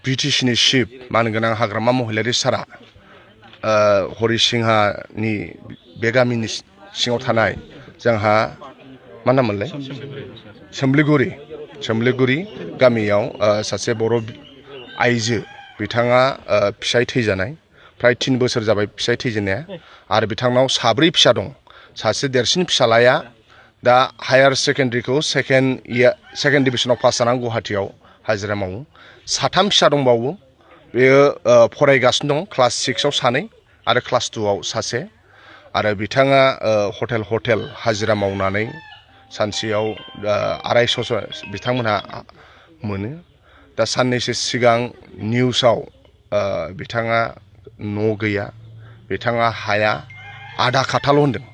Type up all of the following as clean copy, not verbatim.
BTCनि chief मानगोनां हाग्रामा महिलारि सारा हरिसिंहानि बे गामिनि सिङाव थानाय जोंहा मा नाममोनलाय सोमलिगुरि गामियाव सासे बर' आइजो बिथाङा फिसाय थैजानाय फ्राय 3 बोसोर जाबाय फिसाय थैजेननाया आरो बिथांनाव 4 फिसा दं सासे देरसिन फिसालाया दा हायार सेकेन्डारिखौ सेकेन्ड डिभिजनाव पास जानानै गुवाहाटीयाव हाजिरा मावो 3 फिसा दंबावो बेयो फरायगासिनो दं क्लास 6 आव सानै आरो क्लास 2 आव सासे आरो बिथाङा हटेल हाजिरा मावनानै सानसेयाव 250 बिथांमोनहा मोनो दा साननैसो सिगां निउसाव बिथाङा न' गैया बिथाङा हाया आधा खाथाल' होनदों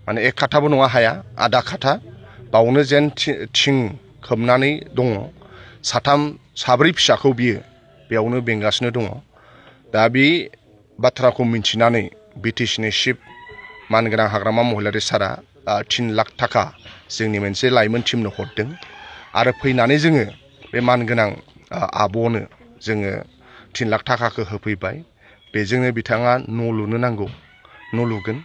माने 1 खाथाबो नङा हाया आधा खाथा बावनो जेन थिं खोबनानै दङ 4 फिसाखौ बियो बेयावनो बेंगासिनो दङ दा बे बाथ्राखौ मिन्थिनानै BTCनि चिफ मानगोनां हाग्रामा महिलारि सारा 3 लाख थाखा जोंनि मोनसे लाइमोन टीमनो हरदों आरो फैनानै जोङो बे मानगोनां आब'नो जोङो 3 लाख थाखाखौ होफैबाय बेजोंनो बिथाङा न' लुनो नांगौ न' लुगोन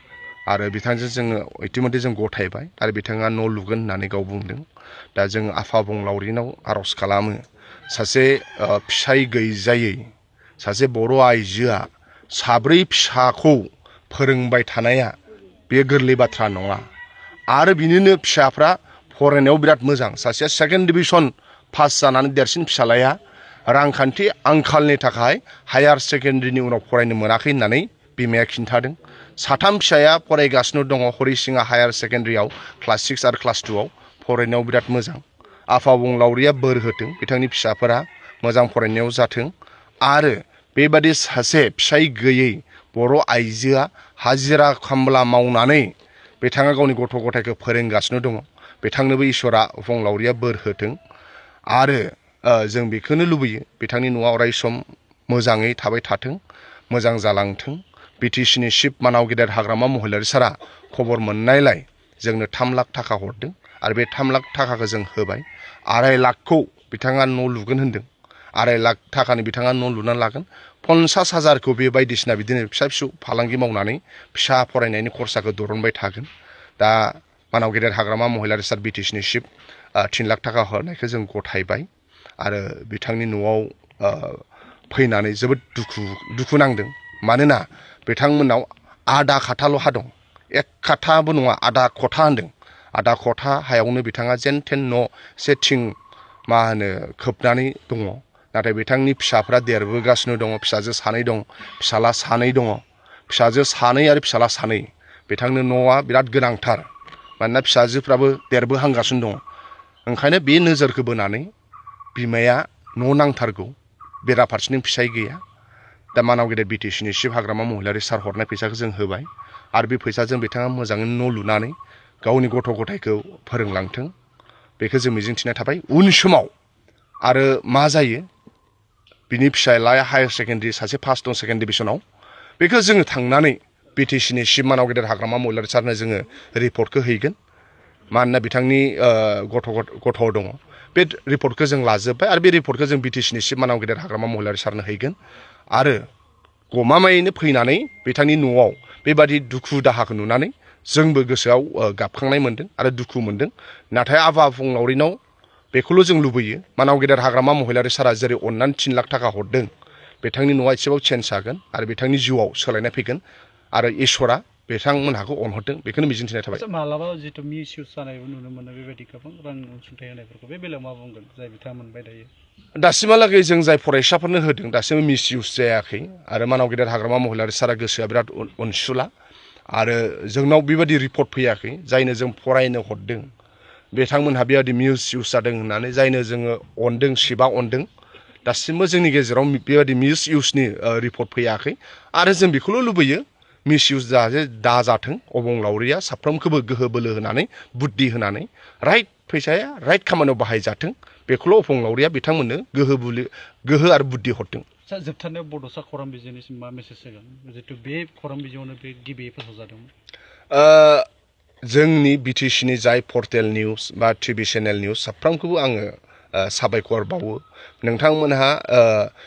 आरो बिथांजों जोङो इतिमध्ये जों गथायबाय आरो बिथाङा न' लुगोन होननानै गाव बुंदों दा जों आफा अबंलावरिनाव आर'ज खालामो सासे फिसाय गैजायै सासे बर' आइजोआ 4 फिसाखौ फोरोंबाय थानाया बे गोरलै बाथ्रा नङा आरो बिनिनो फिसाफ्रा फरायनायाव बिराद मोजां सासेया सेकेन्ड डिभिजन पास जानानै देरसिन फिसालाया रांखान्थि आंखालनि थाखाय हायार सेकेन्डारिनि उनाव फरायनो मोनाखै होननानै बिमाया खिन्थादों 3 फिसाया फरायगासिनो दङ हरिसिंहा हायार सेकेन्डारियाव क्लास 6 आरो क्लास 2 आव फरायनायाव बिराद मोजां आफा अबंलावरिया बोर होथों बिथांनि फिसाफोरा मोजां फरायनायाव जाथों आरो बेबादि सासे फिसाय गैयै बर' आइजोआ हाजिरा खामला मावनानै बिथाङा गावनि गथ' गथायखौ फोरोंगासिनो दङ बिथांनोबो इसोरा अबंलावरिया बोर होथों आरो जों बेखौनो लुबैयो बिथांनि न'आ अराय सम मोजाङै थाबाय थाथों मोजां जालांथों BTCनि चिफ मानाव गेदेर हाग्रामा महिलारि सारा खबर मोननायलाय जोंनो 3 लाख थाखा हरदों आरो बे 3 लाख थाखाखौ जों होबाय 2.5 लाखखौ बिथाङा न' लुगोन होनदों 2.5 लाख थाखानि बिथाङा न' लुनानै लागोन 50,000खौ बे बायदिसिना बिदिनो फिसा फालांगि मावनानै फिसा फरायनायनि खरसाखौ दरनबाय थागोन दा मानाव गेदेर हाग्रामा महिलारि सार BTCनि चिफ 3 लाख थाखा हरनायखौ जों गथायबाय आरो बिथांनि न'आव फैनानै जोबोद दुखु नांदों मानोना बिथांमोननाव आधा खाथाल' हा दं 1 खाथाबो नङा आधा खथा होनदों आधा खथा हायावनो बिथाङा जेन थेन न' सेथिं मा होनो खोबनानै दङ नाथाय बिथांनि फिसाफ्रा देरबोगासिनो दङ फिसाजो 2 दं फिसाला 2 दङ फिसाजो 2 आरो फिसाला 2 बिथांनो न'आ बिराद गोनांथार मानोना फिसाजोफ्राबो देरबोहांगासिनो दङ ओंखायनो बे नोजोरखौ बोनानै बिमाया न' नांथारगौ बेराफारसेनि फिसाय गैया दा मानाव गेदेर BTCनि चिफ हाग्रामा महिलारि सार हरनाय फैसाखौ जों होबाय आरो बे फैसाजों बिथाङा मोजाङै न' लुनानै गावनि गथ' गथायखौ फोरोंलांथों बेखौ जों मिजिंथिनाय थाबाय उन समाव आरो मा जायो बिनि फिसालाया हायार सेकेन्डारि सासे पास दं सेकेन्ड डिभिजनाव बेखौ जोङो थांनानै BTCनि चिफ मानाव गेदेर हाग्रामा महिलारि सारनो जोङो रिपर्टखौ हैगोन मानोना बिथांनि गथ' दङ बे रिपर्टखौ जों लाजोब्बाय आरो बे रिपर्टखौ जों BTCनि चिफ मानाव गेदेर हाग्रामा महिलारि सारनो हैगोन आरो गमामायैनो फैनानै बिथांनि न'आव बेबादि दुखु दाहाखौ नुनानै जोंबो गोसोआव गाबखांनाय मोनदों आरो दुखु मोनदों नाथाय आफा अबंलावरिनाव बेखौल' जों लुबैयो मानाव गेदेर हाग्रामा महिलारि सारा जेरै अननानै 3 लाख थाखा हरदों बिथांनि न'आ एसेबाबो चेन्ज जागोन आरो बिथांनि जिउआव सोलायनाय फैगोन आरो इसोरा बिथांमोनहाखौ अनहरदों बेखौनो मिजिंथिनाय थाबाय मालाबा जितु मिसइउज जानायबो नुनो मोनो बेबायदि गोबां रां अनसुंथाइ होनायफोरखौ बे बेलायाव मा बुंगोन जाय बिथाङा मोनबाय थायो दासिमहालागै जों जाय फरायसाफोरनो होदों दासिमबो मिसइउज जायाखै आरो मानाव गेदेर हाग्रामा महिलारि सारा गोसोआ बिराद अनसुला आरो जोंनाव बेबायदि रिपर्ट फैयाखै जायनो जों फरायनो हरदों बिथांमोनहा बेबायदि मिसइउज जादों होननानै जायनो जोङो अनदों शिबा अनदों दासिमबो जोंनि गेजेराव बेबायदि मिसइउजनि रिपर्ट फैयाखै आरो जों बेखौल' लुबैयो मिसइउज दाजाथों अबंलावरिया साफ्रोमखौबो गोहो बोलो होनानै बुद्धि होनानै राइट फैसाया राइट खामानियाव बाहायजाथों बेखौल' अबंलावरिया बिथांमोननो गोहो आरो बुद्धि हरदों जोबथारनायाव बड'सा खौरां बिजोंनिसिम मा मेसेज होगोन जितु बे खौरां बिजोङावनो बे गिबियै फोसावजादोंमोन जोंनि BTCनि जाय पर्टेल निउस बा TV चेनेल निउस साफ्रोमखौबो आङो साबायखर बावो नोंथांमोनहा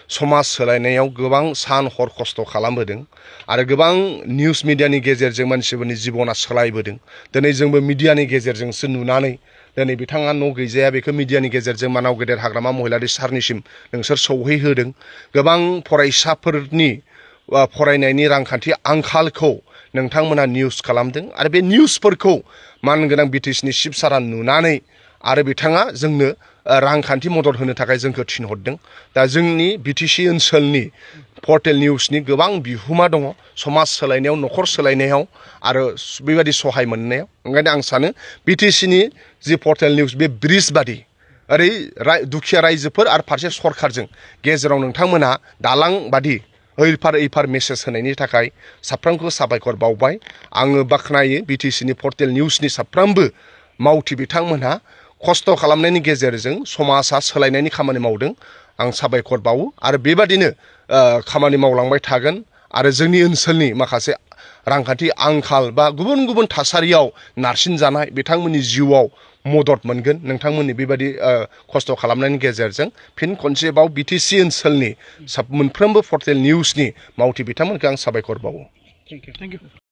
समाज सोलायनायाव गोबां सान हर खस्थ' खालामबोदों आरो गोबां निउस मिडियानि गेजेरजों मानसिफोरनि जिबना सोलायबोदों दिनै जोंबो मिडियानि गेजेरजोंसो नुनानै दिनै बिथाङा न' गैजाया बेखौ मिडियानि गेजेरजों मानाव गेदेर हाग्रामा महिलारि सारनिसिम नोंसोर सौहैहोदों गोबां फरायसाफोरनि फरायनायनि रांखान्थि आंखालखौ नोंथांमोना निउस खालामदों आरो बे निउसफोरखौ मानगोनां बिटिसिनि चिफ सारा नुनानै आरो बिथाङा जोंनो रांखान्थि मदद होनो थाखाय जोंखौ थिनहरदों दा जोंनि बिटिसि ओनसोलनि पर्टेल निउसनि गोबां बिहोमा दङ समाज सोलायनायाव न'खर सोलायनायाव आरो बेबायदि सहाय मोननायाव ओंखायनो आं सानो बिटिसिनि जि पर्टेल निउस बे ब्रिज बादि ओरै दुखिया रायजोफोर आरो फारसे सरखारजों गेजेराव नोंथांमोना दालां बादि ओइफार मेसेज होनायनि थाखाय साफ्रोमखौ साबायखर बावबाय आङो बाख्नायो बिटिसिनि पर्टेल निउसनि साफ्रोमबो मावथि बिथांमोनहा खस्थ' खालामनायनि गेजेरजों समाजा सोलायनायनि खामानि मावदों आं साबायखर बावो आरो बेबादिनो खामानि मावलांबाय थागोन आरो जोंनि ओनसोलनि माखासे रांखान्थि आंखाल बा गुबुन गुबुन थासारियाव नारसिनजानाय बिथांमोननि जिउआव मदद मोनगोन नोंथांमोननि बेबायदि खस्थ' खालामनायनि गेजेरजों फिन खनसेबाव बिटिसि ओनसोलनि मोनफ्रोमबो पर्टेल निउसनि मावथि बिथांमोनखौ आं साबायखर बावो थेंक इउ